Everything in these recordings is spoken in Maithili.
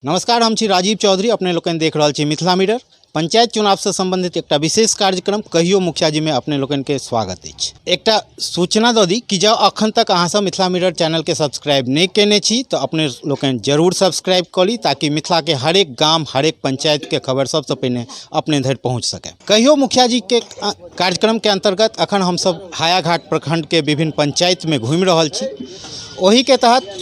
नमस्कार, हम छी राजीव चौधरी। अपने लोकनि देख रहल छी मिथिला मिरर। पंचायत चुनावसँ संबंधित एकटा विशेष कार्यक्रम कहियो मुखिया जी में अपने लोकनिके स्वागत अछि। एकटा सूचना दऽ दी कि जँ अखन तक अहाँ सब मिथिला मिरर चैनलके सब्सक्राइब नहि केने छी तऽ अपने लोकनि जरूर सब्सक्राइब कऽ ली, ताकि मिथिलाके हरेक गाम, हरेक पंचायतके खबर सबसँ पहिने अपने धरि पहुँच सकै। कहियो मुखिया जी के कार्यक्रम के अंतर्गत अखन हमसब हायाघाट प्रखंड के विभिन्न पंचायत में घूमि रहल छी। ओही के तहत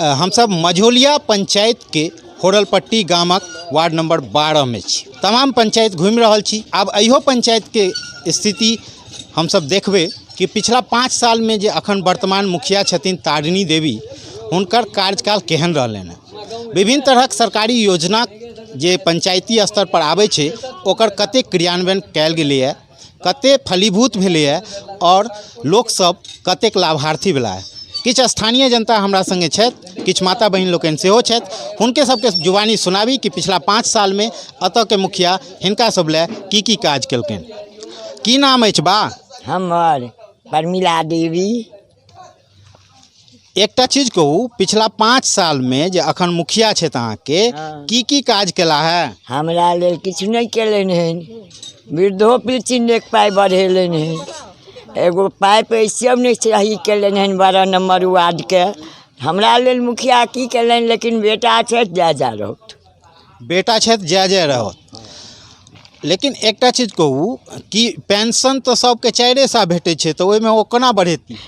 हमसब मझौलिया पंचायत के होरलपट्टी गामक वार्ड नंबर 12 में छी। तमाम पंचायत घूमि रहल छी। आब एहो पंचायत के स्थिति हमसब देखबै कि पिछला 5 साल में जे अखन वर्तमान मुखिया छथिन तारिणी देवी, हुनकर कार्यकाल केहन रहलनि हँ। विभिन्न तरहक सरकारी योजना जे पंचायती स्तर पर आबै छै ओकर कतेक क्रियान्वयन कयल गेलैए, कते फलीभूत भेलैए और लोकसब कतेक लाभार्थी भेला है। किछु स्थानीय जनता हमरा संगे छथि, किछु माता बहिन लोकनि सेहो छथि। हुनके सबके जुबानी सुनाबी कि पिछला 5 साल में एतऽ के मुखिया हिनका सब लए की की काज केलकनि। की नाम अछि बा? हमर प्रमिला देवी। एकटा चीज कहू, पिछला 5 साल में जे अखन मुखिया छथि अहाँके, की की काज केला है? हमरा लेल किछु नहि केलनि हन। वृद्धो पेंशन एक पाइ बढ़ेलनि हन, एगो पाइप ऐसे नहि सही केलनि हन 12 नंबर वार्डके। हमरा लेल मुखिया की केलनि, लेकिन बेटा छथि जय जय रहत। बेटा छथि जय जय रहत। लेकिन एकटा चीज कहू कि पेंशन तऽ सबके 400 भेटै छै, तऽ ओहिमे ओ कोना बढ़ेती?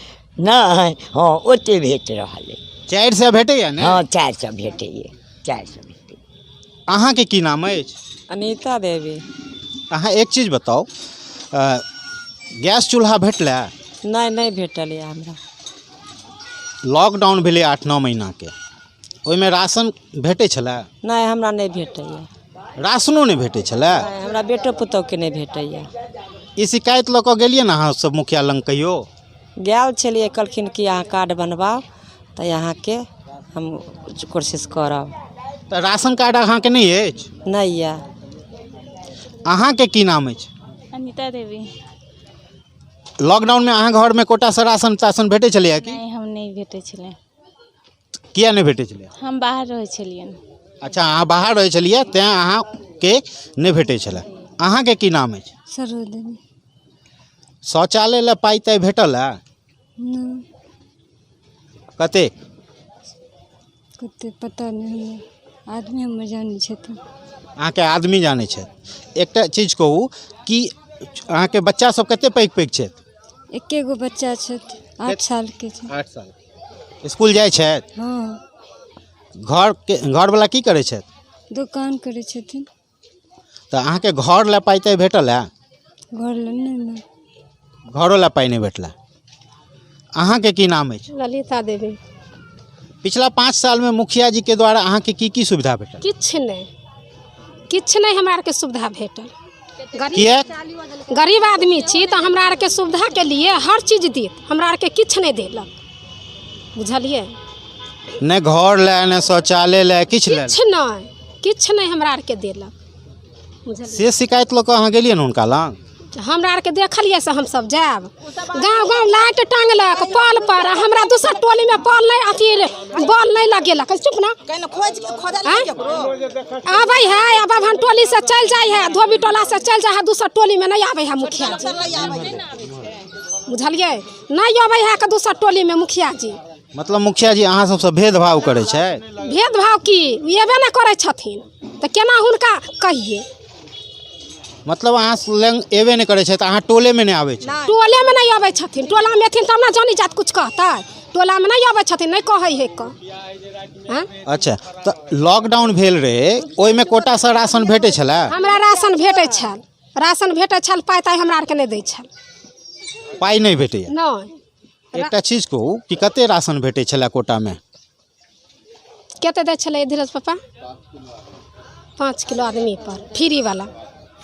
नहि, हँ ओते भेट रहल अइ। 400 भेटैया ने? हँ, 400 भेटैया, 400 भेटैया। अहाँके की नाम अछि? अनीता देवी। अहाँ एक चीज बताउ, गैस चूल्हा भेटलै? नहि, नहि भेटल यऽ हमरा। लॉकडाउन भेलै 8-9 महीनाके, ओहिमे राशन भेटै छलै? नहि, हमरा नहि भेटैया। राशनो नहि भेटै छलै? नहि, हमरा बेटो पुतोहके नहि भेटैया। ई शिकायत लऽ कऽ गेलियै ने अहाँ सब मुखिया लग कहियो? गेल छलियै, कहलखिन कि अहाँ कार्ड बनबाउ तऽ अहाँके हम कोशिश करब। तऽ राशन कार्ड अहाँके नहि अछि? नहि यऽ। अहाँके की नाम अछि? अनीता देवी। लॉकडाउनमे अहाँ घरमे कोटासँ राशन ताशन भेटै छलैए कि? नहि, हम नहि भेटै छलै। किया नहि भेटै छलै? हम बाहर रहै छलियनि। अच्छा, अहाँ बाहर रहै छलियै तैँ अहाँके नहि भेटै छलै। अहाँके की नाम अछि? सरोज देवी। शौचालय लए पाइ ताइ भेटल है? नहि। कतेक? कते पता नहि हमरा, आदमी हमर जानै छथिन। अहाँके आदमी जानै छथि। एकटा चीज कहू कि अहाँके बच्चा सब कते पैघ पैघ छथि? एके गो बच्चा छथि, 8 साल के छथि। 8 साल। स्कूल जाइ छथि? हँ। घरके घरवला की करै छथि? दोकान करै छथिन। तऽ अहाँके घर लए पाइ ताइ भेटल है? घर लए नहि, नहि। घरो लए पाइ नहि भेटल है। अहाँके की नाम अछि? ललिता देवी। पिछला 5 साल में मुखिया जी के द्वारा अहाँके की की सुविधा भेटल? किछु नहि, किछु नहि हमरा आरके सुविधा भेटल। किया? गरीब आदमी छी तऽ हमरा आरके सुविधाके लिए हर चीज देत, हमरा आरके किछु नहि देलक, बुझलियै? नहि घर लए, नहि शौचालय लए, किछु लए? किछु नहि, किछु नहि हमरा आरके देलक, बुझलियै? से शिकायत लऽ कऽ अहाँ गेलियै ने हुनका लग? हमरा आरके देखलियै से हमसब जायब। गाँव गाँव लाइट टांगलक पल पर, आ हमरा दोसर टोलीमे पल नहि, अथी बॉल नहि लगेलक। चुप ना। आबै है आ बाभन टोली से चलि जाइ है, धोबी टोला से चलि जाइ है, दोसर टोलीमे नहि आबै है मुखिया जी, बुझलियै? नहि अबै है के दोसर टोलीमे मुखिया जी। मतलब मुखिया जी अहाँ सबसँ भेदभाव करै छै? भेदभाव की, एबे नहि करै छथिन तऽ केना हुनका कहियै? मतलब अहाँ लग एबे नहि करै छै तऽ अहाँ टोलेमे नहि आबै छै? टोलेमे नहि अबै छथिन। टोलामे एथिन तब ने जानी जात कुछ कहतै। टोलामे नहि अबै छथिन, नहि कहै है कऽ। अच्छा, तऽ लॉकडाउन भेल रहै ओहिमे कोटासँ राशन भेटै छलै? हमरा राशन भेटै छल, राशन भेटै छल, पाइ ताइ हमरा आरके नहि दै छल। पाइ नहि भेटैए? नहि। एकटा चीज कहू कि कते राशन भेटै छलै कोटामे? कते दै छलै धीरज पापा? 5 किलो आदमी पर, फ्री वाला।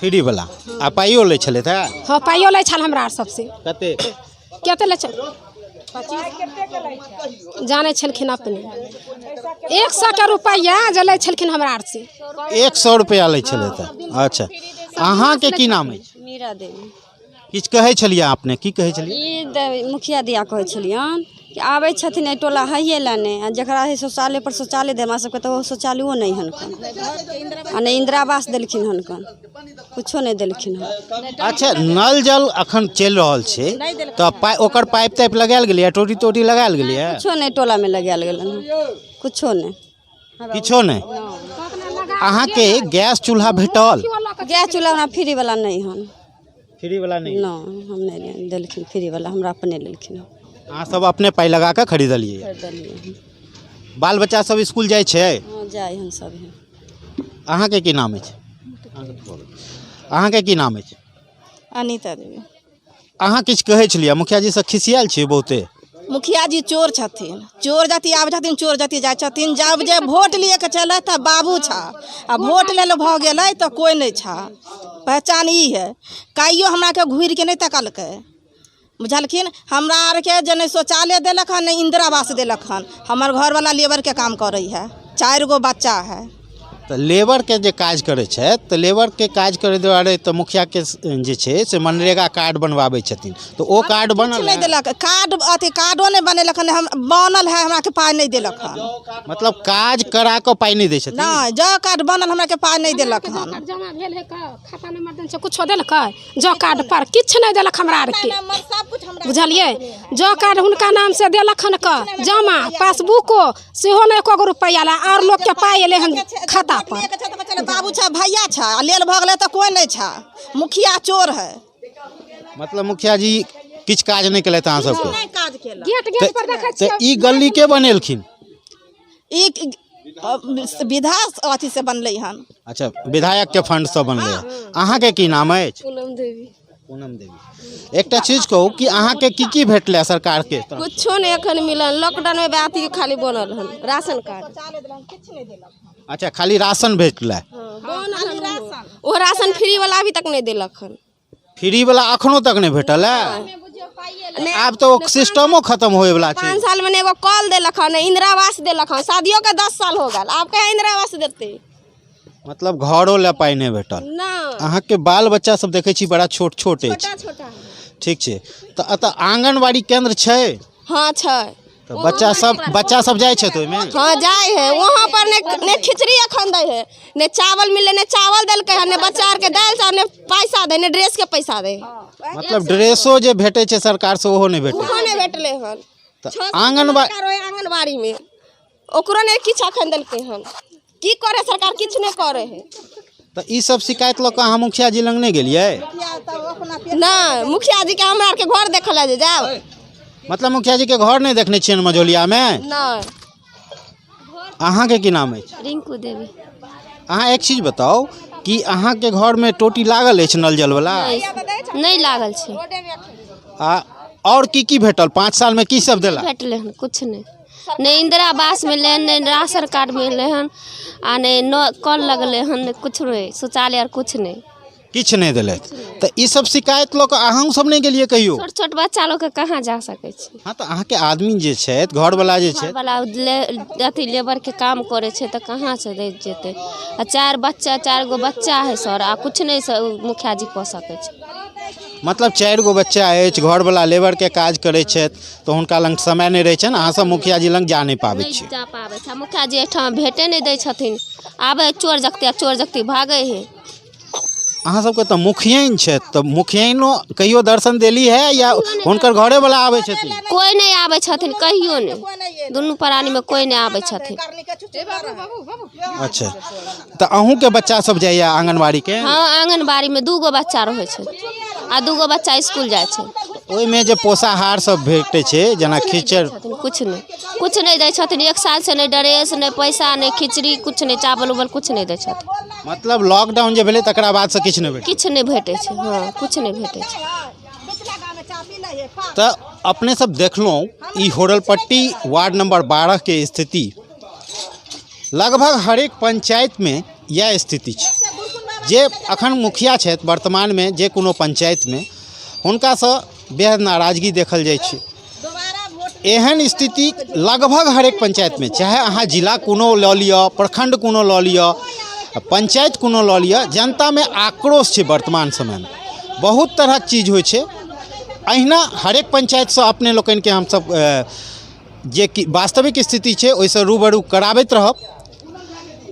फ्री वाला। आ पाइयो लै छलै तऽ? हँ, पाइयो लै छल हमरा आर सबसे। कते? कते लै छल? जानै छलखिन अपने। 100 के रुपैआ जे लै छलखिन हमरा आर से। 100 रुपैआ लै छलै तऽ। अच्छा, अहाँके की नाम अछि? मीरा देवी। किछु कहै छलियै अपने, की कहै छलियै? ई मुखिया दिया कहै छलियनि कि आबै छथिन एहि टोला हैये लए नहि, आ जकरा हइ शौचालय पर शौचालय दे, हमरा सबके तऽ ओ शौचालयो नहि हन कन, आ नहि इन्दिरा आवास देलखिन हन कन, कुछो नहि देलखिन हन। अच्छा, नल जल अखन चलि रहल छै तऽ पाइ ओकर पाइप ताइप लगायल गेलैए, टोटी तोटी लगायल गेलैए? कुछो नहि टोलामे लगायल गेलनि हन, कुछो नहि। किछो नहि। अहाँके गैस चूल्हा भेटल? गैस चूल्हा हमरा फ्री वाला नहि हन। फ्री वाला नहि? नहि, हम नहि देलखिन फ्री वाला, हमरा अपने लेलखिन हन। अहाँ सब अपने पाइ लगा कऽ खरीदलियै? खरीदलियै हन। बाल बच्चा सब स्कूल जाइ छै? हँ, जाइ हन सब। अहाँके की नाम अछि? अहाँके की नाम अछि? अनिता देवी। अहाँ किछु कहै छलियै, मुखिया जी से खिसियाल छियै बहुते? मुखिया जी चोर छथिन, चोर जाति आबै छथिन, चोर जाति जाइ छथिन। जब जे वोट लिए के चलै तऽ बाबू छा, आ वोट लेल भऽ गेलै तऽ कोइ नहि छा। पहचान ई है, कहियो हमरा के घुरि के नहि तकलकै, बुझलखिन? हमरा आरके जे नहि शौचालय देलक हन, नहि इन्दिरा आवास देलक हन। हमर घरवला लेबरके काम करै है, 4 गो बच्चा है। तऽ लेबरके जे काज करै छथि तऽ लेबरके काज करै दुआरे तऽ मुखियाके जे छै से मनरेगा कार्ड बनवाबै छथिन, तऽ ओ कार्ड बनल? किछु नहि देलक कार्ड, अथी कार्डो नहि बनेलक हन। हम बनल है, हमराके पाइ नहि देलक हन। मतलब काज करा कऽ पाइ नहि दै छथिन? नहि, जौ कार्ड बनल हमराके पाइ नहि देलक हन। जमा भेल है खाता नंबर देने छै, कुछो देलकै? जौ कार्ड पर किछु नहि देलक हमरा आरके, बुझलियै? जौ कार्ड हुनका नाम से देलक हन क जमा, पासबुको सेहो नहि एको गो रुपैआ ला, आओर लोकके पाइ एलै हन खाता पर। बाबू छै, भैया छै, आ लेल भऽ गेलै तऽ कोइ नहि छै। मुखिया चोर है। मतलब मुखिया जी किछु काज नहि केलथि अहाँ सबके? नहि काज केलक। गेट गेट पर देखै तऽ ई गली के बनेलखिन? ई विधा अथी से बनलै हन। अच्छा, विधायक के फंड से बनलै। अहाँके की नाम अछि? पूनम देवी। पूनम देवी, एकटा चीज कहू कि अहाँके की की भेटलै सरकारके तरफ? कुछो नहि एखन मिलल। लॉकडाउन में अथी खाली बनल हन राशन कार्ड। अच्छा, खाली राशन भेटलै? ओ राशन फ्री वाला अभी तक नहि देलक हन। फ्री वाला अखनो तक नहि भेटल है? आब तऽ ओ सिस्टमो खत्म होए वाला छै। 5 साल में ने एगो कल देलक हन, ने इंदिरा आवास देलक हन। शादियो के 10 साल हो गेल, आब कहाँ इंदिरा आवास देतै? मतलब घरो लए पाइ नहि भेटल? नहि। अहाँके बाल बच्चा सब देखै छी बड़ा छोट छोट अछि। छोटा छोटा। ठीक छै, तऽ एतऽ आंगनबाड़ी केंद्र छै? हाँ छै। तऽ बच्चा सब जाइ छथि ओहिमे? हाँ जाइ है। वहाँ पर ने खिचड़ी एखन दै है, ने चावल मिले, ने चावल देलकै हन, ने बच्चा आरके दालि चावल, ने पैसा दै, ने ड्रेस के पैसा दै। मतलब ड्रेसो जे भेटै छै सरकार से ओहो नहि भेटै? ओहो नहि भेटलै हन। तऽ आंगनबाड़ी आंगनबाड़ी में ओकरो नहि किछु एखन देलकै हन। की करे सरकार? किछु नहि करे है। तऽ ई सब शिकायत लऽ कऽ अहाँ मुखिया जी लग नहि गेलियै? नहि, मुखिया जी के हमरा आरके घर देखऽ लए जे जायब। मतलब मुखिया जी के घर नहि देखने छियनि मझौलियामे? नहि। अहाँके की नाम अछि? रिंकू देवी। अहाँ एक चीज बताउ कि अहाँके घरमे टोटी लागल अछि नल जल वाला? नहि लागल छै। आ आओर की की भेटल 5 सालमे, की सब देला? भेटलै हन किछु नहि, ने इंदिरा आवास मिललै हन, ने राशन कार्ड मिललै हन, आ ने कल लगलै हन, ने किछु नहि, शौचालय आर किछु नहि। किछु नहि देलथि, तऽ ई सब शिकायत लऽ कऽ अहूँ सब नहि गेलियै कहियो? छोट छोट बच्चा लोकके कहाँ जा सकै छै? हँ, तऽ अहाँके आदमी जे छथि, घरवला जे छथि? घरवला अथी लेबरके काम करै छै, तऽ कहाँ से दै जेतै? आ 4 गो बच्चा है सर, आ किछु नहि मुखिया जी कऽ सकै छै। मतलब 4 गो बच्चा अछि, घरवला लेबरके काज करै छथि, तऽ हुनका लग समय नहि रहै छनि, अहाँ सब मुखिया जी लग जा नहि पाबै नहि छी? जा पाबै छै। मुखिया जी एहिठाम भेटे नहि दै छथिन। आबै चोर जगती आ चोर जगती भागै है। अहाँ सबके तऽ मुखियाइन छथि, तऽ मुखियाइनो कहियो दर्शन देली है या हुनकर घरेवला आबै छथिन? कोइ नहि आबै छथिन, कहियो नहि। दुनू प्राणीमे कोइ नहि आबै छथिन। अच्छा, तऽ अहूँके बच्चा सब जाइया आंगनबाड़ीके? हँ, आंगनबाड़ीमे 2 गो बच्चा रहै छै आ 2 गो बच्चा इसकुल जाइ छै। ओहिमे जे पोषाहार सब भेटै छै, जेना खिचड़? किछु नहि, किछु नहि दै छथिन। 1 साल से नहि ड्रेस, नहि पैसा, नहि खिचड़ी, किछु नहि, चावल उवल किछु नहि दै छथिन। मतलब लॉकडाउन जे भेलै तकरा बाद से किछु नहि भेटै? किछु नहि भेटै छै। हँ, किछु नहि भेटै छै। तऽ अपने सब देखलहुँ ई होरलपट्टी वार्ड नंबर 12 के स्थिति। लगभग हरेक पंचायतमे इएह स्थिति छै। जे अखन मुखिया छथि वर्तमानमे जे कोनो पंचायतमे, हुनकासँ बेहद नाराजगी देखल जाइ छै। एहन स्थिति लगभग हरेक पंचायतमे, चाहे अहाँ जिला कोनो लऽ लिअ, प्रखंड कोनो लऽ लिअ, पंचायत कोनो लऽ लिअ, जनतामे आक्रोश छै वर्तमान समयमे। बहुत तरहक चीज होइ छै। अहिना हरेक पंचायतसँ अपने लोकनिके हमसब जे कि वास्तविक स्थिति छै ओहिसँ रूबरू कराबैत रहब।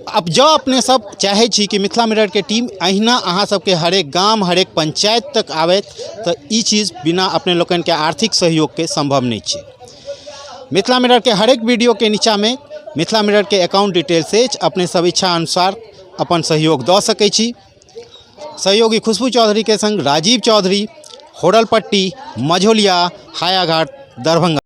अब जँ अपने सब चाहै छी कि मिथिला मिररके टीम अहिना अहाँ सबके हरेक गाम हरेक पंचायत तक आबैत, तऽ ई चीज बिना अपने लोकनिके आर्थिक सहयोगके सम्भव नहि छै। मिथिला मिररके हरेक वीडियोके नीचाँमे मिथिला मिररके अकाउंट डिटेल्स अछि, अपने सब इच्छा अनुसार अपन सहयोग दऽ सकै छी। सहयोगी खुशबू चौधरीके संग राजीव चौधरी, होरलपट्टी, मझौलिया, हायाघाट, दरभंगा।